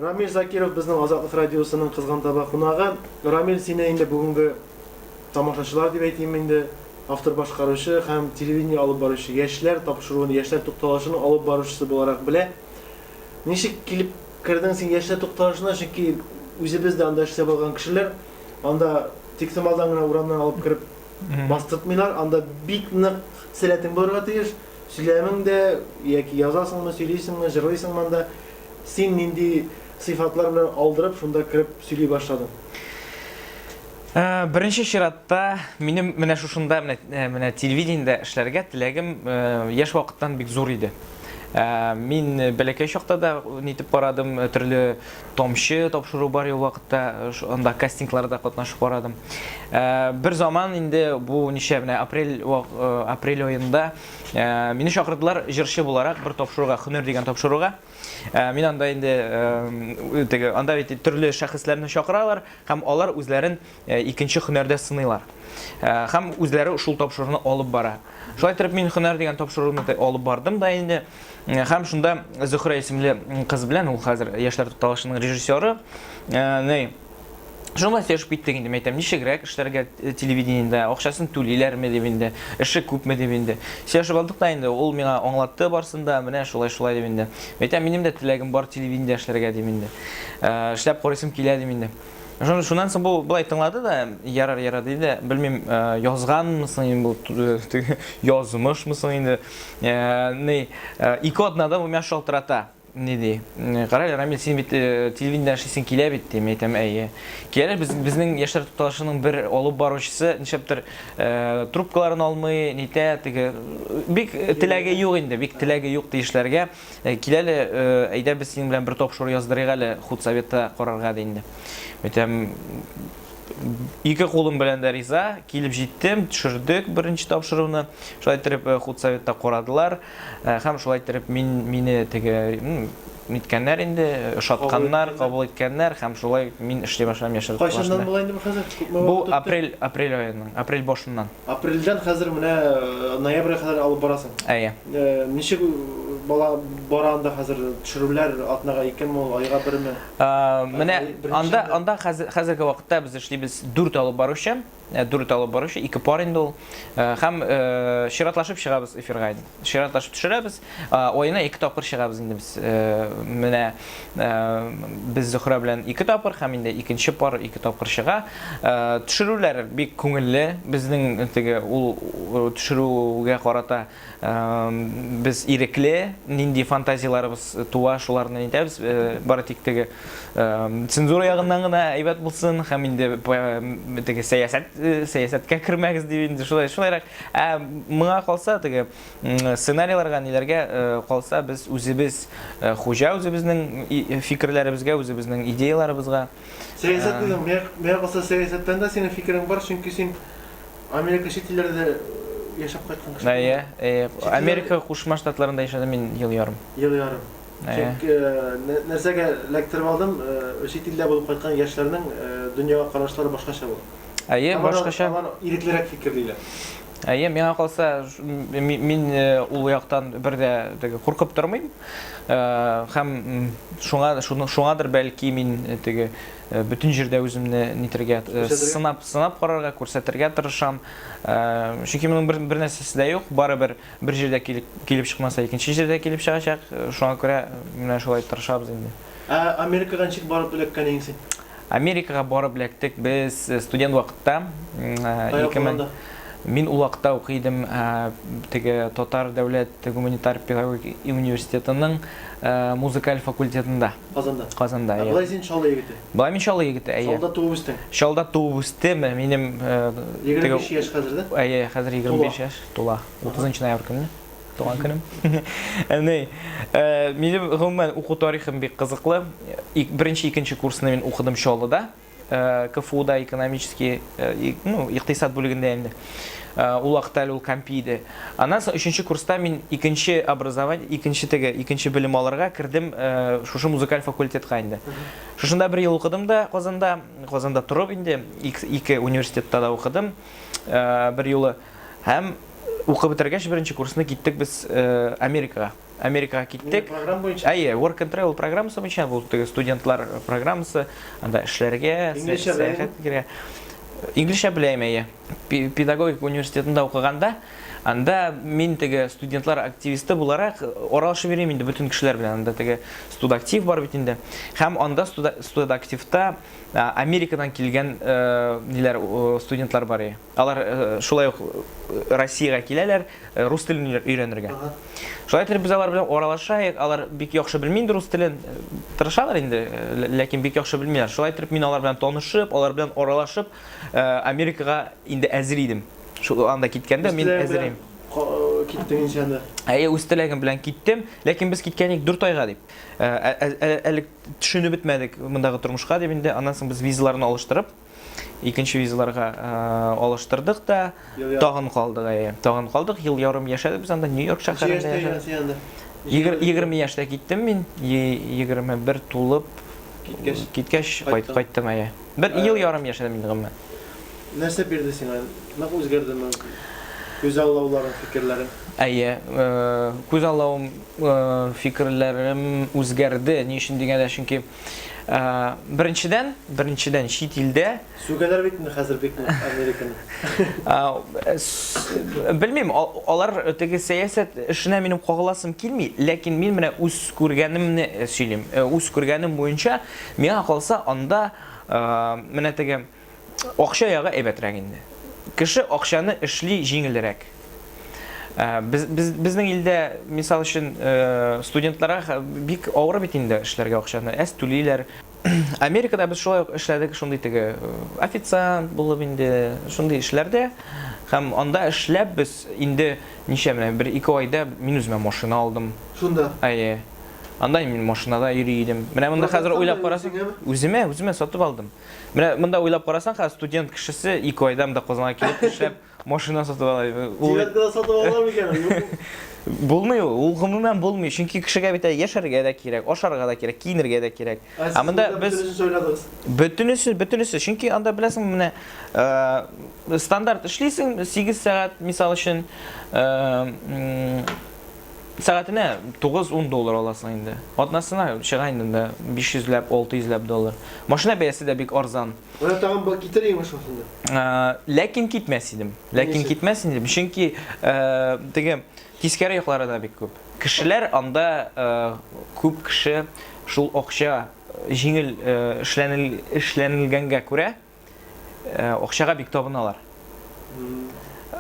Рамил Закиров безнең Азатлык радиосының Кызган таба кунагы. Рамил, сине инде бүгенге тамашачылар дип әйтим инде, автор-башкаручы һәм телевидение алып баручы, яшьләр тапшыруын, яшьләр тукталышының алып баручысы буларак белә. Ничек килеп кердең син яшьләр тукталышына? Чөнки үзебез дә анда эшләп алган кешеләр, анда тиктомалдан гына урамнан алып кереп бастыртмыйлар, анда бик нык сәләтең булырга тиеш. Сөйләмең дә, яки язасыңмы, сөйлисеңме, җырлыйсыңмы анда. Син нинди сыйфатлар белән алдырып, шунда кереп сөйли башладың? Беренче чиратта минем менә шушында менә, менә телевидениедә эшләргә теләгем яшь вакыттан бик зур иде. Мин бәләкәй чакта да нитеп карадым, төрле тамчы тапшыру бар ул вакытта, анда кастингларда катнашып карадым. Бер заман инде бу ничә менә апрель апрель аенда мине чакырдылар җырчы буларак бер тапшыруга, Хөнәр дигән тапшыруга. Мин анда инде теге анда бит төрле шәхесләрне чакыралар һәм алар үзләрен икенче һөнәрдә сыныйлар. Һәм үзләре шул тапшыруны алып бара. Шулай итеп мин Һөнәр дигән тапшыруны алып бардым да инде. Һәм шунда Зөһрә исемле кыз белән, ул хәзер Яшьләр тукталышының режиссеры, ни Шуңа сөйләшеп киттек инде, мәйтәм, ничегрәк эшләргә телевидениедә, акчасын түлиләрме дип инде, эше күпме дип инде. Сөйләшеп алдык та инде, ул миңа аңлатты барсын да, менә шулай-шулай дип инде. Мәйтәм, минем дә теләгем бар телевидениедә эшләргә дип инде. Эшләп карыйсым килә дип инде. Шуннан соң бу былай тыңлады да, ярар, ярар диде дә, белмим, язганмы соң инде бу, язмышмы соң инде. Ни, ике атнада бу миңа шалтырата. Ни ди? Кара әле, Рамил, син бит телевидениедә эшлисең килә бит, ди. Мин әйтәм, әйе. Килә, без, безнең яшьләр тукталышының бер алып баручысы нишләптер трубкаларын алмый, нитә, теге бик теләге юк инде, бик теләге юк ди эшләргә. Кил әле, әйдә без синең белән бер тапшыру яздырыйк әле, худсоветта карарга ди инде. Мин әйтәм, ике кулым белән дә риза, килеп җиттем, төшердек беренче тапшыруны. Шулай иттереп худсоветта карадылар. Һәм шулай иттереп мин мине теге ниткәннәр инде, ошатканнар, кабул иткәннәр һәм шулай мин эшли башладым Яшел Кайчаннан була инде бу хәзер? Күпме вакыт Бу апрель, апрель аеның, апрель башыннан. Апрельдән хәзер менә ноябрьгә кадәр алып барасың. Әйе. Ничек бала бара анда хәзер төшерүләр атнага икеме ул, айга берме? Менә анда анда хәзерге вакытта без эшлибез дүрт алып баручы. Дүрт алып баручы, ике пар инде ул. Һәм чиратлашып чыгабыз эфирга инде. Чиратлашып төшерәбез. Аена ике тапкыр чыгабыз инде без. Менә без Зөхрә белән ике тапкыр һәм инде икенче пар ике тапкыр чыга. Төшерүләр бик күңелле. Безнең теге ул төшерүгә карата Без ирекле, нинди фантазияләребез туа, шуларны әйтәбез. Бары тик теге цензура ягыннан гына әйбәт булсын һәм инде теге сәясәт сәясәткә кермәгез дип инде шулай шулайрак. Ә моңа калса теге сценарийларга ниләргә калса без үзебез хуҗа үзебезнең фикерләребезгә, үзебезнең идеяләребезгә. Сәясәт дидең, миңа калса сәясәттән дә синең фикерең бар, чөнки син Америка чит илләрдә яшәп кайткан кеше. Әйе, әйе. Америка Кушма Штатларында яшәдем мин ел ярым. Ел ярым. Чөнки нәрсәгә эләктереп алдым, чит илдә булып кайткан яшьләрнең дөньяга карашлары башкача була. Әйе, башкача. Алар иреклерәк фикерлиләр. Әйе, миңа калса, мин ул яктан бер дә теге куркып тормыйм. Һәм шуңа шуңадыр бәлки мин теге бөтен җирдә үземне нитергә, сынап, сынап карарга, күрсәтергә тырышам. Чөнки моның бер, бер нәрсәсе дә юк, барыбер бер җирдә килеп, килеп чыкмаса, икенче җирдә килеп чыгачак. Шуңа күрә менә шулай тырышабыз инде. Ә Америкага ничек барып эләккән идең син? Америкага барып эләктек без студент вакытта. 2000 Мин ул вакытта укый идем теге Татар дәүләт гуманитар педагогик университетының музыкаль факультетында. Казанда. Казанда, әйе. Ә болай син Чаллы егете? Болай мин Чаллы егете, әйе. Чаллыда туып үстең? Чаллыда туып үстем. Минем 25 яшь хәзер дә? Әйе, хәзер 25 яшь тула. 30 ноябрь көнне туган көнем. Әни, минем гомумән уку тарихым бик кызыклы. Беренче, икенче курсны мин укыдым Чаллыда. КФУда экономический, ну, икътисад бүлегендә инде. Ул вакытта әле ул компи иде. Аннан соң өченче курста мин икенче образование, икенче теге, икенче белем алырга кердем шушы музыкаль факультетка инде. Шушында бер ел укыдым да Казанда, Казанда торып инде, ике университетта да укыдым бер юлы. Һәм Укып бетергәч беренче курсны киттек без Америкага. Америкага киттек. Программа буенча? Әйе, Work and Travel программасы буенча, бу теге студентлар программасы, анда эшләргә, сәяхәт итәргә. Инглизчә беләм, әйе. Педагогика университетында укыганда, анда мин теге студентлар активисты буларак аралашып йөрим инде бөтен кешеләр белән. Анда теге студактив бар бит инде. Һәм анда студактивта Америкадан килгән ниләр студентлар бар иде. Алар шулай ук Россиягә киләләр, рус телен өйрәнергә. Шулай итеп без алар белән аралашайык, алар бик яхшы белми инде рус телен, тырышалар инде, ләкин бик яхшы белмиләр. Шулай итеп мин алар белән танышып, алар белән аралашып, Америкага инде әзер идем. Шул анда киткәндә мин әзер идем. Киттең инде анда. Әйе, үз теләгем белән киттем, ләкин без киткән идек 4 айга дип. Әле төшенеп бетмәдек мондагы тормышка дип инде, аннан соң без визаларны алыштырып, Икенче визаларга алыштырдык та, тагын калдык, әйе. Тагын калдык, ел ярым яшәдек без анда, Нью-Йорк шәһәрендә яшәдек. 20 яшьтә киттем мин, 21 тулып, киткәч, киткәч кайттым, әйе. Бер ел ярым яшәдем инде гомумән. Нәрсә бирде сиңа? Нык үзгәрдеме күзаллауларың, фикерләрең? Әйе, күзаллавым, фикерләрем үзгәрде. Ни өчен дигәндә, чөнки Беренчедән, беренчедән чит илдә Сүгәләр бит инде хәзер бик нык Американы. Белмим, алар теге сәясәт эшенә минем кагыласым килми, ләкин мин менә үз күргәнемне сөйлим. Үз күргәнем буенча, миңа калса, анда менә теге Акча ягы әйбәтрәк инде. Кеше акчаны эшли җиңелрәк. Э, без, без, безнең илдә, мисал өчен, э, студентларга бик авыр бит инде эшләргә акчаны, әз түлиләр. Америкада без шулай ук эшләдек, шундый теге э, официант булып инде, шундый эшләрдә. Һәм анда эшләп без инде ничә менә бер ике айда мин үземә машина алдым. Шунда. Әйе. Анда мин машинада йөри идем. Менә монда хәзер уйлап карасаң, үземә, үземә сатып алдым. Менә монда уйлап карасаң, хәзер студент кешесе ике айда монда Казанга килеп эшләп, машина сатып ала. Ул Девяткада сатып ала микән? Юк. Булмый ул, ул гомумән булмый. Чөнки кешегә бит әле яшәргә дә кирәк, ашарга да кирәк, киенергә дә кирәк. Ә монда без бөтенесен сайладыгыз. Бөтенесе, бөтенесе. Чөнки анда беләсеңме, менә э, стандарт эшлисең 8 сәгать, мисал өчен, э, Сәгатенә 9-10 доллар аласың инде. Атнасына чыга инде анда 500 ләп, 600 ләп доллар. Машина бәясе дә бик арзан. Менә тагын бу китер идеңме шушында? Ләкин китмәс идем. Ләкин китмәс идем, чөнки теге тискәре яклары да бик күп. Кешеләр анда күп кеше шул акча җиңел эшләнелгәнгә күрә, Э, акчага бик табыналар.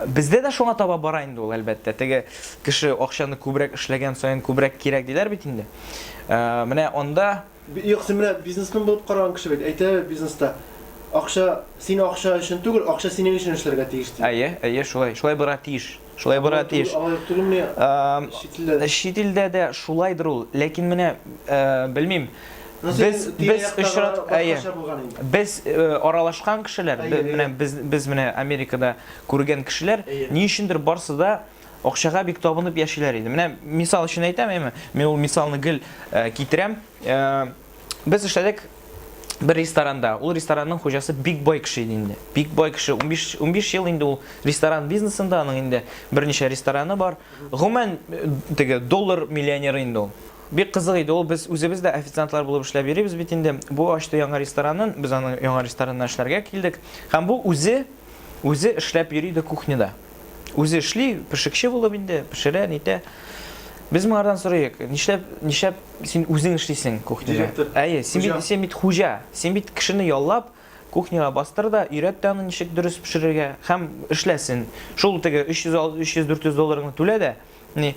Бездә дә шуңа таба бара инде ул, әлбәттә. Теге кеше акчаны күбрәк эшләгән саен күбрәк кирәк диләр бит инде. Э, менә анда Юк, син менә бизнесмен булып караган кеше бит. Әйтә бизнеста акча син акча өчен түгел, акча синең өчен эшләргә тиеш ди. Әйе, әйе, шулай. Шулай булырга тиеш. Шулай булырга тиеш. Алай түгелме? Чит илдә. Чит илдә дә шулайдыр ул. Ләкин менә э, белмим. Без без очрат әйе. Без э, аралашкан кешеләр, менә без без менә Америкада күргән кешеләр ни өчендер барсы да акчага бик табынып яшиләр иде. Менә мисал өчен әйтәм, әйме? Мин ул мисалны гел э, китерәм. Э, без эшләдек бер ресторанда. Ул ресторанның хуҗасы бик бай кеше иде инде. Бик бай кеше. 15 15 ел инде ул ресторан бизнесында, аның инде берничә рестораны бар. Гомумән, теге доллар миллионеры инде ул. Бик кызык иде ул, без үзебез дә официантлар булып эшләп йөрибез бит инде. Бу ачты яңа ресторанын, без аның яңа ресторанына эшләргә килдек. Һәм бу үзе, үзе эшләп йөри иде кухняда. Үзе эшли, пешекче булып инде, пешерә, нитә. Без моңардан сорыйк, нишләп, нишләп син үзең эшлисең кухняда? Директор. Әйе, син бит, син бит хуҗа, син бит кешене яллап, кухняга бастыр да, өйрәт тә аны ничек дөрес пешерергә һәм эшләсен. Шул теге 300, 300-400 долларыңны түлә дә, Ни?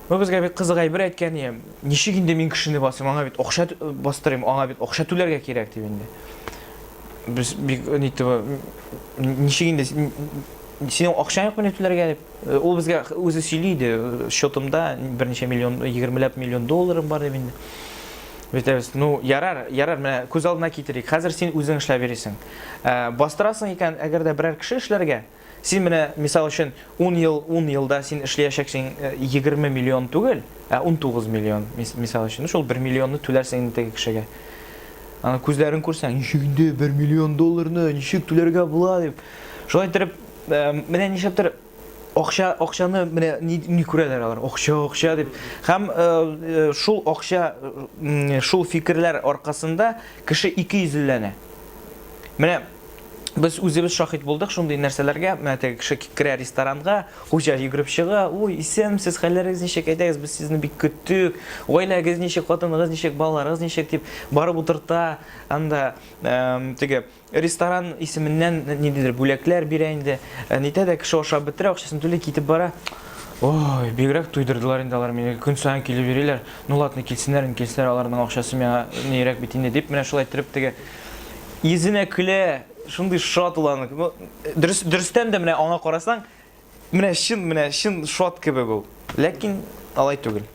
Бу безгә бик кызык әйбер әйткән, ни, ничек инде мин кешене басыйм, аңа бит акча бастырыйм, аңа бит акча түләргә кирәк дип инде. Без бик ни ничек инде синең акчаң юкмыни түләргә дип. Э, ул безгә үзе сөйли иде, счетымда берничә миллион, егермеләп миллион долларым бар дип инде. Битәбез, ну, ярар, ярар, менә күз алдына китерик. Хәзер син үзең эшләп йөрисең. Э, бастырасың икән, әгәр дә берәр кеше эшләргә, Син менә, мисал өчен, ун ел, ун елда син эшләячәксең 20 миллион түгел, ә 19 миллион, мисал өчен. Шул 1 миллионны түләрсең инде теге кешегә. Аның күзләрен күрсәң, ничек инде 1 миллион долларны ничек түләргә була дип. Шулай итеп, менә нишләптер Акча, акчаны менә ни, ни күрәләр алар? Акча, акча дип. Һәм э, э, шул акча, шул фикерләр аркасында кеше икейөзлеләнә. Менә без үзебез шаһит булдык шундый нәрсәләргә. Менә теге кеше керә ресторанга, хуҗа йөгереп чыга, "Ой, исәнмесез, хәлләрегез ничек? Әйдәгез, без сезне бик көттек. Гаиләгез ничек, хатыныгыз ничек, балаларыгыз ничек?" дип барып утырта. Анда теге ресторан исеменнән ниндидер бүләкләр бирә инде. Э, нитә дә кеше ашап бетерә, акчасын түли, китеп бара. Ой, бигрәк туйдырдылар инде алар мине. Көн саен килеп йөриләр. Ну ладно, килсеннәр, инде килсеннәр, аларның акчасы миңа нирәк бит инде дип, менә шулай иттереп теге йөзенә көлә, шундый шат ул аның. Ну, дөрес, дөрестән дә менә аңа карасаң, менә чын, менә чын шат кебек ул. Ләкин алай түгел.